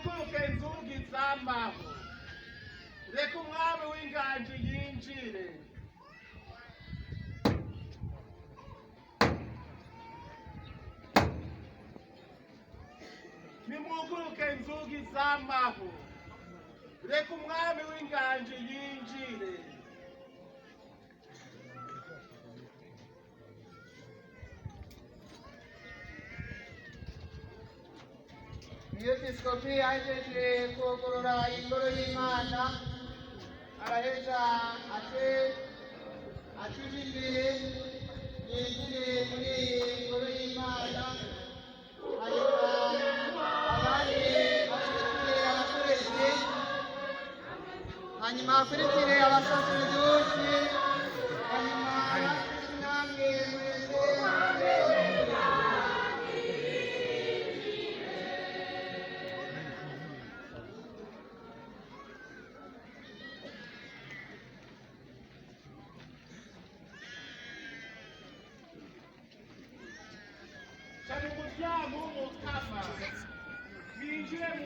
Nimwuguruke inzugi z'amaho, reka umwami w'inganji yinjire. Nimwuguruke inzugi z'amaho, reka umwami w'inganji yinjire. Umwepiskopi ahejeje kugurura ingoro y'Imana, araheza ate atuje imbere yinjire muri iyi ngoro y'Imana, hanyuma abandi bakurikire abakoreshe, hanyuma bakurikire abasaseredoti, hanyuma abakristu namwe mwese. Ca mu muryango w'Umukama, binjire mu